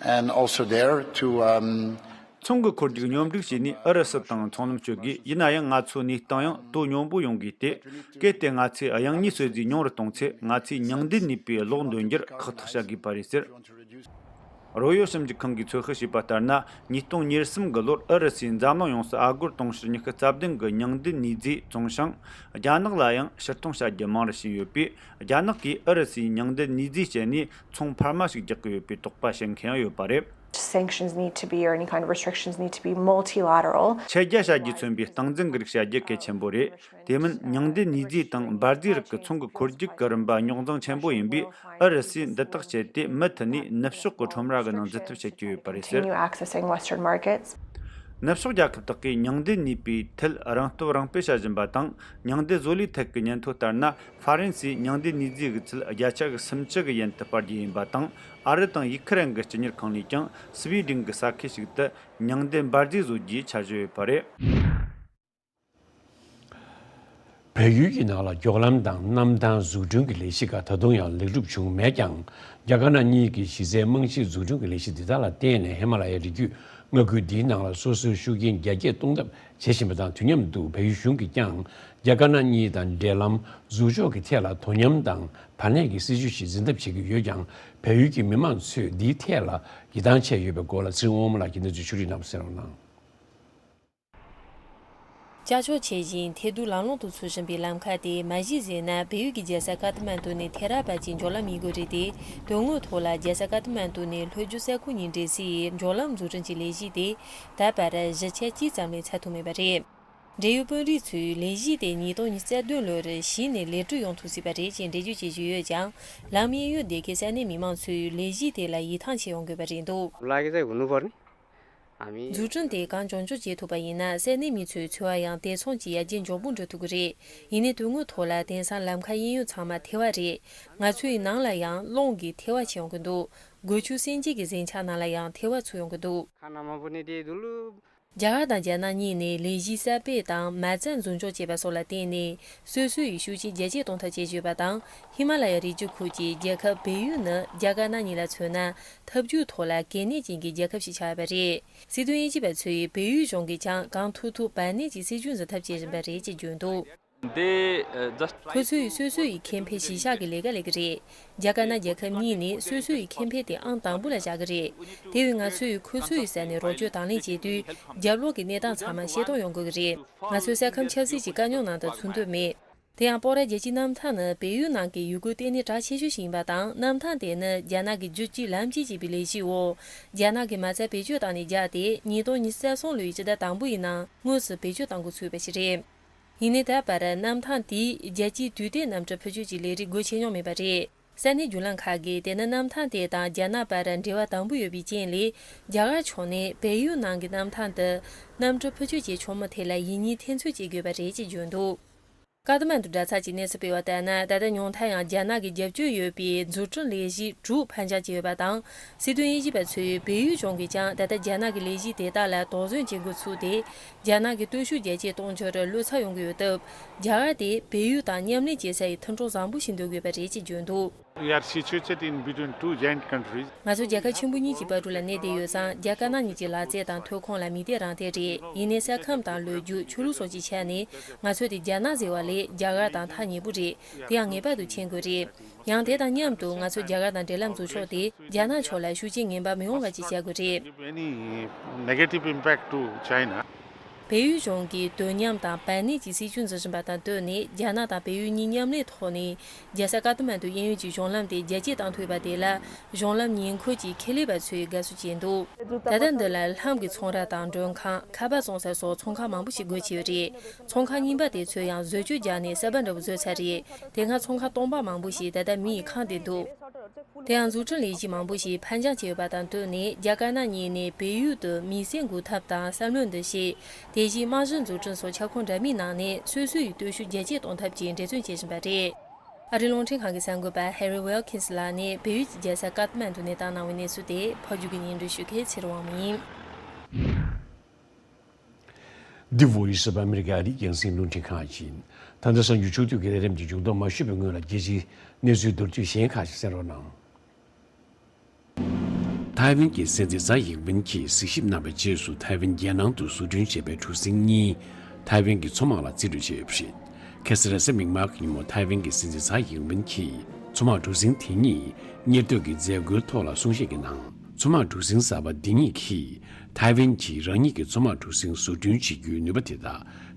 and also there to, um, ཚོང་གི་འཁོར་རྒྱུག་སྙོམས་སྒྲིག་བྱས་ནས་ཨུ་རུ་སུ་དང་ཚོང་ལམ་གཅོད་དགོས། ཡིན་ན་ཡང་ང་ཚོའི་གནས་སྟངས་ཡང་དོ་སྙོམས་པོ་ཡོང་དགོས་ཏེ། གལ་ཏེ་ང་ཚོས་དབྱིངས་ནུས་སོལ་རྫས་ཉུང་རུ་གཏོང་ཚེ། ང་ཚོས་ཉིང་རྡུལ་ནུས་པའི་གློག་འདོན་རྒྱུར་ཁག་ཐེག་བྱ་དགོས་པ་རེད་ཟེར། རོལ་ཡོ་ཞིབ་འཇུག་ཁང་གིས་ཚོད་དཔག་བྱས་པ་ལྟར་ན། ཉིས་སྟོང་ཉེར་གསུམ་གྱི་ལོར་ཨུ་རུ་སུས་འཛམ་གླིང་ཡོངས་སུ་ཨ་སྒོར་དུང་ཕྱུར་ཉི་ཤུ་རྩ་བདུན་གྱི་ཉིང་རྡུལ་ནུས་རྫས་བཙོངས་ཤིང་། རྒྱ་ནག་ལ་ཡང་ཕྱིར་གཏོང་བྱ་རྒྱུ་མང་རུ་ཕྱིན་ཡོད་པས། རྒྱ་ནག་གིས་ཨུ་རུ་སུའི་ཉིང་རྡུལ་ནུས་རྫས་སྤྱད་ནས་ཚོང་འཕར་མ་ཞིག་རྒྱག་གི་ཡོད་པའི་དོགས་པ་བྱེད་མཁན་ཡང་ཡོད་པ་རེད། Sanctions need to be, or any kind of restrictions need to be multilateral. ཆད་རྒྱ་བྱ་རྒྱུས་མཚོན་པའི་སྟངས་འཛིན་གྱི་རིགས་བྱ་རྒྱུ་གལ་ཆེན་པོ་རེད། དེ་མིན་ཉིང་རྡུལ་ནུས་རྫས་དང་འབར་རྫས་རིགས་ཀྱི་ཚོང་གི་འཁོར་རྒྱུག་གི་རིམ་པ་རྙོག་འཛིང་ཆེན་པོ་ཡིན་པས། ཨུ་རུ་སུས་འདི་དག་སྤྱད་དེ་མུ་མཐུད་ནས་ནུབ་ཕྱོགས་ཀྱི་ཁྲོམ་ར་གི་ནང་འཛུལ་ཐབས་བྱེད་ཀྱི་ཡོད་པ་རེད་ཟེར། Continue accessing Western markets. ནུབ་ཕྱོགས་རྒྱལ་ཁབ་དག་གིས་ཉིང་རྡུལ་ནུས་པའི་ཐད་རང་སྟོབས་རང་སྤེལ་བྱ་བཞིན་པ་དང་། ཉིང་རྡུལ་བཟོ་ལས་ཐད་ཀྱི་སྙན་ཐོ་ལྟར་ན། ཧྥ་རན་སིས་ཉིང་རྡུལ་ནུས་རྫས་ཀྱི་ཚད་བརྒྱ་ཆ་གི་སུམ་ཅུ་གི་ཡན་དུ་སྤར་རྒྱུ་ཡིན་པ་དང་། ཨ་རི་དང་ཡུ་ཁུ་རེན་གྱི་སྤྱི་གཉེར་ཁང་ནས་ཀྱང་སི་བི་ཌེན་གྱི་ས་ཁུལ་ཞིག་ཏུ་ཉིང་རྡུལ་འབར་རྫས་བཟོ་རྒྱུའི་འཆར་གཞི་ཡོད་པ་རེད། བལ་ཡུལ་གྱི་ནང་ལ་མགྱོགས་ལམ་དང་གནམ་ཐང་འཛུགས་སྐྲུན་གྱི་ལས་གཞི་ཁག་ད་དུང་ཡང་ལེགས་གྲུབ་བྱུང་མེད་ཀྱང་། རྒྱ་དཀར་ནག་གཉིས་ཀྱི་གཞི་རྩའི་རྨང་གཞི་འཛུགས་སྐྲུན་གྱི་ལས་གཞི་འདི་དག་ལ་བརྟེན་ནས། ཧི་མ་ལ་ཡའི་རི་རྒྱུད་ མངའ་ཁུལ་འདིའི་ནང་ལ་སོ་སོའི་ཤུགས་རྐྱེན་རྒྱ་སྐྱེད་གཏོང་ཐབས་བྱེད་བཞིན་པ་དང་། དུས་མཉམ་དུ་བལ་ཡུལ་གཞུང་གིས་ཀྱང་རྒྱ་དཀར་ནག་གཉིས་དང་འབྲེལ་ལམ་འཛུགས་ཕྱོགས་ཀྱི་ཐད་ལ་དོ་མཉམ་དང་བར་གནས་ཀྱི་སྲིད་ཇུས་ཤིག་འཛིན་ཐབས་བྱེད་ཀྱི་ཡོད་ཀྱང་། བལ་ཡུལ་གྱི་མི་མང་ཚོས་འདིའི་ཐད་ལ་ཡིད་ཐང་ཆད་ཡོད་པའི་སྐོར་ལ་ཚེ་རིང་དབང་མོ་ལགས་ཀྱིས་གནས་ཚུལ་ཕྱོགས་སྒྲིག་གནང་བ་གསན་རོགས་གནང་། ཀྱག་ཀྱོག་བྱེད་བཞིན་ཐལ་རྡུལ་ལང་ལོང་དུ་འཚུབ་བཞིན་པའི་ལམ་ཁ་དེ་མ་གཞི་ཟེར་ན། བལ་ཡུལ་གྱི་རྒྱལ་ས་ཀ་ཐ་མན་ཌུ་ནས་ཐེ་ར་བར་གྱི་མགྱོགས་ལམ་ཡིན་དགོས་རེད་དེ། དོན་དངོས་ཐོག་ལ་རྒྱལ་ས་ཀ་ཐ་མན་ཌུ་ནས་ལྷོ་རྒྱུད་ས་ཁུལ་གཉིས་འདྲེས་སའི་མགྱོགས་ལམ་འཛུགས་སྐྲུན་གྱི་ལས་གཞི་དེ་ད་བར་བཞི་ཆ་གཅིག་ཙམ་ལས་ཚར་ཐུབ་མེད་པ་རེད། འབྲེལ་ཡོད་དཔོན་རིགས་ཚོས་ལས་གཞི་དེ་ཉིས་སྟོང་ཉི་ཤུ་རྩ་བདུན་ལོར་གཞི་ནས་ལས་སྒྲུབ་ཡོང་ཐུབ་སྲིད་པ་རེད་ཅེས་འགྲེལ་བརྗོད་བྱེད་བཞིན་ཡོད་ཀྱང་། ལམ་གཡས་གཡོན་སྡེ་ཁའི་ས་གནས་མི་མང་ཚོས་ལས་གཞི་དེ་ལ་ཡིད་ཐང་ཆད་ཡོང་དགོས་པ་རེད་འདུག། འཛུགས་སྐྲུན་དེ་གང་མགྱོགས་མགྱོགས་བྱེད་ཐུབ་པ་ཡིན་ན། ས་གནས་མི་ཚོའི་འཚོ་བ་ཡང་དེ་མཚུངས་ཀྱི་ཡར་རྒྱས་མགྱོགས་པོ་འགྲོ་ཐུབ་ཀྱི་རེད། ཡིན་ནའི་དོན་དངོས་ཐོག་ལ་དེང་སང་ལམ་ཁ་གཡས་གཡོན་ཚང་མ་ཐལ་བ་རེད། ང་ཚོའི་ནང་ལ་ཡང་རླུང་གིས་ཐལ་བ་ཆེ་ཡོང་གི་འདུག། སྒོ་ཕྱུགས་སེམས་ཅན་གྱི་གཟན་ཆག་ནང་ལ་ཡང་ཐལ་བ་ཚུད་ཡོང་གི་འདུག། རྒྱ་གར་དང་རྒྱ་ནག་གཉིས་ནས་ལས་གཞི་གསར་སྤེལ་དང་མ་རྩ་འཛུགས་འཇོག་བྱས་པ་སོགས་ལ་བརྟེན་ནས། སོ་སོ་ཡི་ཤུགས་རྐྱེན་རྒྱ་སྐྱེད་གཏོང་ཐབས་བྱེད་བཞིན་ཡོད་པ་དང་། ཧི་མ་ལ་ཡ་རི་རྒྱུད་ཁུལ་གྱི་རྒྱལ་ཁབ་བལ་ཡུལ་ནི་རྒྱ་དཀར་ནག་གཉིས་ལ་མཚོན་ན། འཐབ་ཇུས་ཐོག་ལ་གལ་གནད་ཅན་གྱི་རྒྱལ་ཁབ་ཞིག་ཆགས་ཡོད་པ་རེད། སྲིད་དོན་དབྱེ་ཞིབ་པ་ཚོས་བལ་ཡུལ་གཞུང་གིས་ཀྱང་གང་ཐུབ་ཐུབ་བར་གནས་ཀྱི་སྲིད་ཇུས་འཛིན་ཐབས་བྱེད་བཞིན་པ་རེད་ཅེས་བརྗོད་འདུག། འདི་ཨ་just ཁོ་ཚོས་སོ་སོ་ཡི་ཁེ་ཕན་གཞིར་བཞག་གི་ལས་ཀ་ལས་ཀྱི་རེད། རྒྱ་དཀར་ནག་རྒྱལ་ཁབ་གཉིས་ནས་སོ་སོ་ཡི་ཁེ་ཕན་དེ་ཨང་དང་པོ་ལ་བཞག་གི་རེད། དེ་བས་ང་ཚོས་ཁོ་ཚོ་ཡི་ས་ནས་རོགས་སྐྱོར་དང་ལེན་བྱེད་དུས། རྒྱབ་ལོགས་ཀྱི་གནས་སྟངས་ཚང་མ་ཤེས་རྟོགས་ཡོང་དགོས་ཀྱི་རེད། ང་ཚོའི་ས་ཁམས་ཆབ་སྲིད་ཀྱི་དཀའ་རྙོག་ནང་དུ་ཚུད་འདོད་མེད། དེ་ཡང་སྤོག་ར་རྒྱལ་སྤྱིའི་གནམ་ཐང་ནི་བལ་ཡུལ་ནང་གི་ཡུལ་སྐོར་ལྟེ་གནས་གྲགས་ཆེ་ཤོས་ཤིག་ཡིན་པ་དང་། གནམ་ཐང་དེ་ནི་རྒྱ་ནག་གི་རྒྱུད་གཅིག་ལམ་གཅིག་ཅེས་པའི་ལས་གཞིའི་འོག་རྒྱ་ནག་གིས་མ་རྩ་བེད་སྤྱོད་བཏང་ནས་བརྒྱབ་སྟེ། ཉིས་སྟོང་ཉི་ཤུ་རྩ་གསུམ་ལོའི་སྤྱི་ཟླ་དང་པོ་ཡི་ནང་དངོས་སུ་བེད་སྤྱོད་གཏང་འགོ་ཚུགས་པ་ཞིག་རེད། ཡིན་ནའི་ད་བར་གནམ་ཐང་དེས་རྒྱལ་སྤྱིའི་དུས་གཏན་གནམ་གྲུ་འཕུར་སྐྱོད་ཀྱི་ལས་རིགས་སྒོ་ཕྱེ་མྱོང་མེད་པ་རེད། ས་གནས་བརྒྱུད་ལམ་ཁག་གིས་དེ་ནི་གནམ་ཐང་དེ་དང་རྒྱ་ནག་བར་འབྲེལ་བ་དམ་པོ་ཡོད་པའི་རྐྱེན་ལས། རྒྱ་གར་ཕྱོགས་ནས་བལ་ཡུལ་ནང་གི་གནམ་ཐང་དུ་གནམ་གྲུ་འཕུར་སྐྱོད་བྱེད་ཆོག་མིན་ཐད་ལ་ཡིད་གཉིས་ཐེ་ཚོམ་བྱེད་དགོས་པ་རེད་ཅེས་བརྗོད་འདུག། ཀ་ཐ་མན་ཌུ་དྲ་ཚགས་ཀྱིས་གནས་ཚུལ་སྤེལ་བ་ལྟར་ན། ད་ལྟ་ཉུང་མཐར་ཡང་རྒྱ་ནག་གི་རྒྱབ་སྐྱོར་ཡོད་པའི་འཛུགས་སྐྲུན་ལས་གཞི་དྲུག་ཕར་འགྱངས་བྱས་ཡོད་པ་དང་། སྲིད་དོན་དབྱེ་ཞིབ་པ་ཚོས་བལ་ཡུལ་གཞུང་གིས་ཀྱང་ད་ལྟ་རྒྱ་ནག་གི་ལས་གཞི་དེ་དག་ལ་དོགས་ཟོན་བྱེད་འགོ་ཚུགས་ཏེ། རྒྱ་ནག་གི་སྟོབས་ཤུགས་རྒྱ་སྐྱེད་གཏོང་རྒྱུར་བློ་འཚབ་ཡོང་གི་ཡོད་སྟབས། རྒྱ་གར་དེ་བལ་ཡུལ་དང་མཉམ་ལས་བྱེད་ས་ཡི་མཐུན་གྲོགས་བཟང་པོ་ཞིག་འདོད་དགོས་པ་རེད་ཅེས་བརྗོད་འདུག། We are situated in between two giant countries. ང་ཚོ་རྒྱལ་ཁབ་ཆེན་པོ་གཉིས་ཀྱི་བར་དུ་ལ་གནས་བསྡད་ཡོད་ཙང་། རྒྱ་དཀར་ནག་གཉིས་ཀྱི་ལག་རྩལ་དང་ཐོན་ཁུངས་ལ་མིག་དཔེ་རང་བསྟན་རེད། ཡིན་ནའི་ས་ཁམས་དང་ལོ་རྒྱུས། ཆོས་ལུགས་སོགས་ཀྱི་ཆ་ནས་ང་ཚོ་དེ་རྒྱ་ནག་ཟེར་བ་ལས་རྒྱ་གར་དང་ཐག་ཉེ་པོ་རེད། དེ་ཡང་ངེས་པར་དུ་མཁྱེན་དགོས་རེད། ཡང་དེ་དང་མཉམ་དུ་ང་ཚོ་རྒྱ་གར་དང་འབྲེལ་ལམ་འཛུགས་ཕྱོགས་དེ་རྒྱ་ནག་ཕྱོགས་ལ་ཤུགས་རྐྱེན་ངན་པ་མི་ཡོང་བ་ཅིག་བྱ་དགོས་རེད། Any negative impact to China. བལ་ཡུལ་གཞུང་གིས་དོ་མཉམ་དང་བར་གནས་ཀྱི་སྲིད་ཇུས་འཛིན་བཞིན་པ་དང་བསྟུན་ནས། རྒྱ་ནག་དང་བལ་ཡུལ་གཉིས་མཉམ་ལས་ཐོག་ནས་རྒྱལ་ས་ཀ་ཐ་མན་ཌུ་གཡས་གཡོན་གྱི་གཞུང་ལམ་དེ་རྒྱ་སྐྱེད་བཏང་ཐུབ་པ་དེ་ལ། གཞུང་ལམ་ཉེ་འཁོར་གྱི་ཁེ་ལས་པ་ཚོས་དགའ་བསུ་བྱས་འདུག། ད་ལྟ་འདི་ལ་ལྷམ་གྱི་ཚོང་ར་དང་མགྲོན་ཁང་། ཁ་པར་བཙོང་ས་སོགས་ཚོང་ཁང་མང་པོ་ཞིག་སྒོ་ཕྱེ་ཡོད་རེད། ཚོང་ཁང་རྙིང་པ་དེ་ཚོས་ཡང་བཟོ་བཅོས་བརྒྱབ་ནས་གསར་པ་འདྲ་བོ་བཟོས་ཚར་རེད། དེ་སྔ་ཚོང་ཁང་སྟོང་པ་མང་པོ་ཞིག་ད་ལྟ་མི་ཡིས་ཁེངས་བསྡད་འདུག། དེ་ཡང་འཛུགས་སྐྲུན་ལས་གཞི་མང་པོ་ཞིག་ཕར་འགྱངས་བྱས་ཡོད་པ་དང་བསྟུན་ནས། རྒྱ་དཀར་ནག་གཉིས་ནས་བལ་ཡུལ་དུ་མི་སེར་འགུག་ཐབས་དང་བསམ་བློ་འདུ་ཤེས། དེ་བཞིན་རྨང་གཞི་འཛུགས་སྐྲུན་སོགས་ཁྱབ་ཁོངས་འདྲ་མིན་ནང་ནས་སོ་སོ་ཡི་སྟོབས་ཤུགས་རྒྱ་སྐྱེད་གཏོང་ཐབས་ཀྱི་འབད་བརྩོན་བྱེད་བཞིན་པ་རེད། ཨ་རིའི་རླུང་འཕྲིན་ཁང་གི་གསར་འགོད་པ་Harry Wilkins་ལགས་ནས་བལ་ཡུལ་གྱི་རྒྱལ་ས་ཀ་ཐ་མན་ཌུ་ནས་བཏང་གནང་བའི་གནས་ཚུལ་དེ་ཕབ་སྒྱུར་གྱིས་སྙན་སྒྲོན་ཞུ་མཁན་ཚེ་རིང་དབང་མོ་ཡིན། འདི་བོ་ཡི་སི་ཨོཕ་ཨ་མི་རི་ཀ་ཨ་རིའི་རྒྱང་སྲིང་རླུང་འཕྲིན་ཁང་ཡིན། ད་ལྟ་གསར་འགྱུར་ཕྱོགས་བསྡུས་ཀྱི་ལས་རིམ་གྱི་མཇུག་ཐོག་མ་ཞུས་པའི་སྔོན་ལ། རྒྱལ་སྤྱིའི་གནས་ཚུལ་མདོར་བསྡུས་གཞན་ཁག་ཅིག་གསན་རོགས་གནང་། ཐའེ་ཝན་གྱི་སྲིད་འཛིན་ཚའེ་ཡིན་ཝིན་གྱིས་གཟིགས་ཞིབ་གནང་བའི་རྗེས་སུ། ཐའེ་ཝན་རྒྱལ་ནང་དུ་བཟོ་སྐྲུན་བྱས་པའི་གྲུ་གཟིངས་གཉིས་ཐའེ་ཝན་གྱི་མཚོ་དམག་ལ་རྩིས་སྤྲོད་བྱས་ཡོད་པ་རེད། ཁ་སང་རེས་གཟའ་མིག་དམར་གྱི་ཉིན་མོ། ཐའེ་ཝན་གྱི་སྲིད་འཛིན་ཚའེ་ཡིན་ཝིན་གྱིས་མཚོ་དམག་གྲུ་གཟིངས་དེ་གཉིས་གཉེར་སྡོད་ཀྱི་མཛད་སྒོའི་ཐོག་ལ་གསུང་བཤད་ཀྱི་ནང་། མཚོ་དམག་གྲུ་གཟིངས་གསར་པ་འདི་གཉིས་ཀྱིས་ཐའེ་ཝན་གྱིས་རང་ཉིད་ཀྱི་མཚོ་དམག་གྲུ་གཟིངས་བཟོ་སྐྲུན་བྱེད་རྒྱུའི་ནུས་པ་དེ་དག་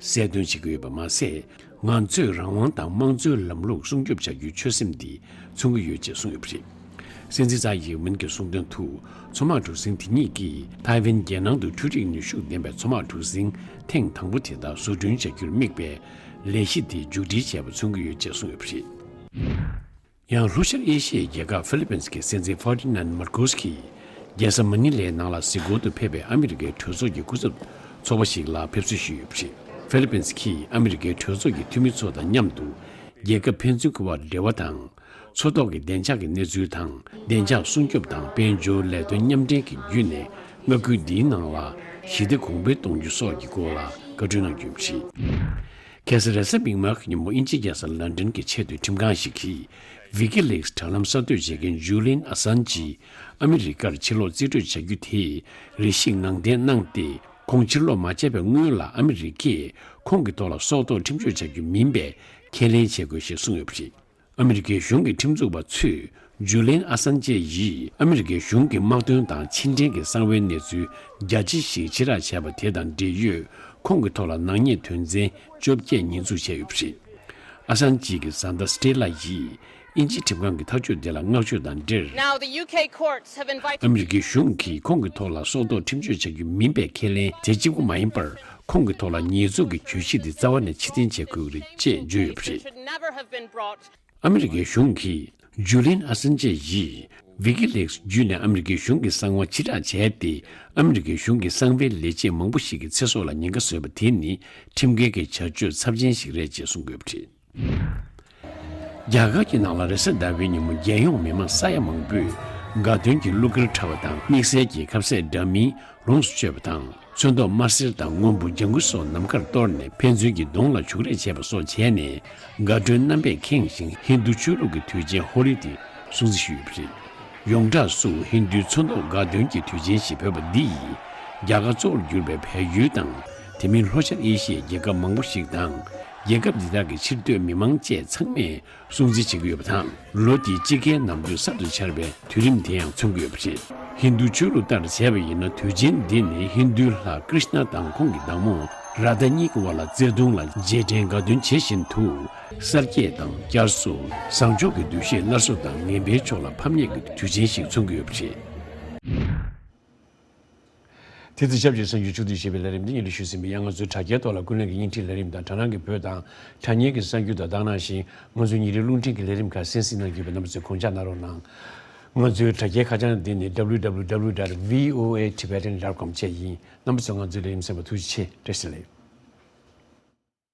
གསལ་སྟོན་བྱེད་ཀྱི་ཡོད་པ་མ་ཟད། ང་ཚོས་རང་དབང་དང་དམངས་གཙོའི་ལམ་ལུགས་སྲུང་སྐྱོབ་བྱ་རྒྱུའི་ཆོད་སེམས་འདི་མཚོན་གྱི་ཡོད་ཅེས་གསུངས་ཡོད་པ་རེད། སྲིད་འཛིན་ཚའེ་ཡིན་ཝིན་གྱིས་གསུངས་དོན་དུ། མཚོ་དམག་གྲུ་གཟིངས་དེ་གཉིས་ཀྱིས་ཐའེ་ཝན་རྒྱལ་ནང་དུ་འཕྲུལ་རིག་ནུས་ཤུགས་ལྡན་པའི་མཚོ་དམག་གྲུ་གཟིངས་ཐེངས་དང་པོ་དེ་དག་བཟོ་སྐྲུན་བྱ་རྒྱུར་དམིགས་པའི་ལས་གཞི་དེ་མཇུག་སྒྲིལ་བྱས་པ་མཚོན་གྱི་ཡོད་ཅེས་གསུངས་ཡོད་པ་རེད། ཡང་ལྷོ་ཤར་ཨེ་ཤི་ཡའི་རྒྱལ་ཁབ་ཧྥི་ལི་པིན་གྱི་སྲིད་འཛིན་ཧྥར་ཏི་ནན་མར་ཀོས་ཀྱིས་རྒྱལ་ས་མ་ནི་ལའི་ནང་ལ་གཟིགས་སྐོར་དུ་ཕེབས་པའི་ཨ་མི་རི་ཀའི་གྲོས་ཚོགས་ཀྱི་སྐུ་ཚབ་ཚོགས་པ་ཞིག་ལ་ཕེབས་བསུ་ཞུས་ཡོད་པ་རེད། ཧྥི་ལི་པིན་གྱིས་ཨ་མི་རི་ཀའི་གྲོས་ཚོགས་ཀྱི་འཐུས་མི་ཚོ་དང་མཉམ་དུ་རྒྱལ་ཁབ་ཕན་ཚུན་གྱི་བར་འབྲེལ་བ་དང་། མཚོ་ཐོག་གི་བདེ་འཇགས་ཀྱི་གནས་ཚུལ་དང་། བདེ་འཇགས་སྲུང་སྐྱོབ་དང་དཔལ་འབྱོར་ལས་དོན་མཉམ་འབྲེལ་གྱི་བརྒྱུད་ནས། མངའ་ཁུལ་འདིའི་ནང་ལ་ཞི་བདེ་གོང་འཕེལ་གཏོང་རྒྱུ་སོགས་ཀྱི་སྐོར་ལ་བཀའ་འཁྲོལ་གནང་རྒྱུ་ཡིན་པ་རེད། ཁ་སང་རེས་གཟའ་མིག་དམར་གྱི་ཉིན་མོ་དབྱིན་ཇིའི་རྒྱལ་ས་ལན་ཌན་གྱི་ཆེས་མཐོའི་ཁྲིམས་ཁང་ཞིག་གིས་ཝི་ཀི་ལིགས་དྲ་ལམ་གསར་གཏོད་བྱེད་མཁན་ཇུ་ལིན་ཨ་སན་ཇི་ཨ་མི་རི་ཀར་ཕྱིར་ལོག་རྩིས་སྤྲོད་བྱ་རྒྱུ་དེས་རེ་ཞིག་ནང་འདྲེན་གནང་སྟེ། ཁོང་ཕྱིར་ལོག་མ་བྱས་པའི་སྔོན་ལ་ཨ་མི་རི་ཀས་ཁོང་གི་ཐོག་ལ་སྲོག་ཐོག་ཁྲིམས་གཅོད་བྱ་རྒྱུ་མིན་པའི་ཁས་ལེན་བྱེད་དགོས་ཞེས་གསུངས་ཡོད་པ་རེད། ཨ་མི་རི་ཀའི་གཞུང་གི་ཁྲིམས་འཛུགས་པ་ཚོས་ཇུ་ལིན་ཨ་སན་ཇེ་ཡིས་ཨ་མི་རི་ཀའི་གཞུང་གི་དམག་དོན་དང་ཕྱི་འབྲེལ་གྱི་གསང་བའི་གནས་ཚུལ་རྒྱ་ཆེ་ཞིག་ཕྱིར་བསྒྲགས་བྱས་པ་དེ་དང་འབྲེལ་ཡོད་ཁོང་གི་ཐོག་ལ་ནག་ཉེས་དོན་ཚན་བཅོ་བརྒྱད་ཉེས་འཛུགས་བྱས་ཡོད་པ་རེད། ཨ་སན་ཇེ་གི་བཟའ་ཟླ་སི་ཊེ་ལ་ཡིས་དབྱིན་ཇིའི་ཁྲིམས་ཁང་གི་ཐག་གཅོད་དེ་ལ་བསྔགས་བརྗོད་དང་འབྲེལ། Now the U K courts have invited ཨ་མི་རི་ཀའི་གཞུང་གིས་ཁོང་གི་ཐོག་ལ་སྲོག་ཐོག་ཁྲིམས་གཅོད་བྱ་རྒྱུ་མིན་པའི་ཁས་ལེན་དེ་གཅིག་པུ་མ་ཡིན་པར། ཁོང་གི་ཐོག་ལ་ཉེས་འཛུགས་ཀྱི་གྱོད་གཞི་དེ་རྩ་བ་ནས་ཕྱིར་འཐེན་བྱེད་དགོས་ཀྱི་རེད་ཅེས་བརྗོད་ཡོད་པ་རེད། Should never have been brought. ཨ་མི་རི་ཀའི་གཞུང་གིས་ཇུ་ལིན་ཨ་སན་ཇེ་ཡིས་ཝི་ཀི་ལིགས་བརྒྱུད་ནས་ཨ་མི་རི་ཀའི་གཞུང་གི་གསང་བ་ཕྱིར་བསྒྲགས་བྱས་ཏེ། ཨ་མི་རི་ཀའི་གཞུང་གི་གསང་བའི་ལས་བྱེད་མང་པོ་ཞིག་གི་ཚེ་སྲོག་ལ་ཉེན་ཁ་བཟོས་པ་དེ་ནི་ཁྲིམས་འགལ་གྱི་བྱ་སྤྱོད་ཚབས་ཆེན་ཞིག་རེད་ཅེས་གསུངས་ཡོད་པ་རེད། རྒྱ་གར་གྱི་ནང་ལ་རེས་གཟའ་ཟླ་བའི་ཉིན་མོ་རྒྱལ་ཡོངས་མི་མང་ས་ཡ་མང་པོས་དགའ་སྟོན་གྱི་གླུ་གར་འཁྲབ་པ་དང་། དམིགས་བསལ་གྱི་ཁ་ཟས་འདྲ་མིན་ལོངས་སུ་སྤྱོད་པ་དང་། ཚོན་མདོག་དམར་སེར་དང་སྔོན་པོ། ལྗང་གུ་སོགས་ནམ་མཁར་གཏོར་ནས་ཕན་ཚུན་གྱི་གདོང་ལ་བྱུག་རེས་བྱས་པ་སོགས་བྱས་ནས། དགའ་སྤྲོའི་རྣམ་པས་ཁེངས་ཤིང་། ཧིན་རྡུ་ཆོས་ལུགས་ཀྱི་དུས་ཆེན་ཧོ་ལི་དེ་སྲུང་བརྩི་ཞུས་ཡོད་པ་རེད། ཡོངས་གྲགས་སུ་ཧིན་རྡུའི་ཚོན་མདོག་དགའ་སྟོན་གྱི་དུས་ཆེན་ཞེས་འབོད་པ་འདི་ཡིས། རྒྱ་གར་གཙོ་བོར་གྱུར་པའི་བལ་ཡུལ་དང་། དེ་མིན་ལྷོ་ཤར་ཨེ་ཤི་ཡའི་རྒྱལ་ཁབ་མང་པོ་ཞིག་དང་། རྒྱལ་ཁབ་འདི་དག་གི་ཕྱིར་སྡོད་མི་མང་བཅས་ཚང་མས་སྲུང་བརྩི་བྱེད་ཀྱི་ཡོད་པ་དང་། ལོ་འདིའི་དཔྱིད་ཀའི་ནམ་དུས་གསར་དུ་འཆར་བའི་དུས་རིམ་དེ་ཡང་མཚོན་གྱི་ཡོད་པ་རེད། ཧིན་རྡུ་ཆོས་ལུགས་ལྟར་བྱས་པ་ཡིན་ན། དུས་ཆེན་འདི་ནི་ཧིན་རྡུའི་ལྷ་ཀྲིཤ་ན་དང་ཁོང་གི་བདག་མོ་རཱ་དྷ་གཉིས་ཀྱི་དབར་ལ་བརྩེ་དུང་ལ་རྗེས་དྲན་དགའ་སྟོན་བྱེད་བཞིན་དུ། གསར་སྐྱེས་དང་བསྐྱར་གསོ། བཟང་ཕྱོགས་ཀྱི་འདུ་ཤེས་སླར་གསོ་དང་ངན་པའི་ཕྱོགས་ལ་ཕམ་ཉེས་ཀྱི་དུས་ཆེན་ཞིག་མཚོན་གྱི་ཡོད་པ་རེད། དེ་ཚེ་ཞབས་ཀྱི་གསར་འགྱུར་ཕྱོགས་བསྡུས་ཞེས་པའི་ལས་རིམ་འདི་སྙན་སྒྲོན་ཞུས་ཟིན་པ་ཡིན། ང་ཚོའི་དྲ་རྒྱའི་ཐོག་ལ་ཀུན་གླེང་གི་བརྙན་འཕྲིན་ལས་རིམ་དང་། དྲ་སྣང་གི་བོད་དང་དྲ་བརྙན་གྱི་གསར་འགྱུར་དང་། དེ་ནང་བཞིན་ང་ཚོའི་ཉིན་རེའི་རླུང་འཕྲིན་གྱི་ལས་རིམ་ཁག་གསན་གཟིགས་གནང་རྒྱུ་ཡོད་པས། རྣམ་པ་ཚོས་དགོངས་འཇགས་གནང་རོགས་གནང་། ང་ཚོའི་དྲ་རྒྱའི་ཁ་བྱང་འདི་ནི་W W W dot V O A Tibetan dot com བཅས་ཡིན། རྣམ་པ་ཚོས་ང་ཚོའི་ལས་རིམ་གསན་པར་ཐུགས་རྗེ་ཆེ། བཀྲ་ཤིས་བདེ་ལེགས།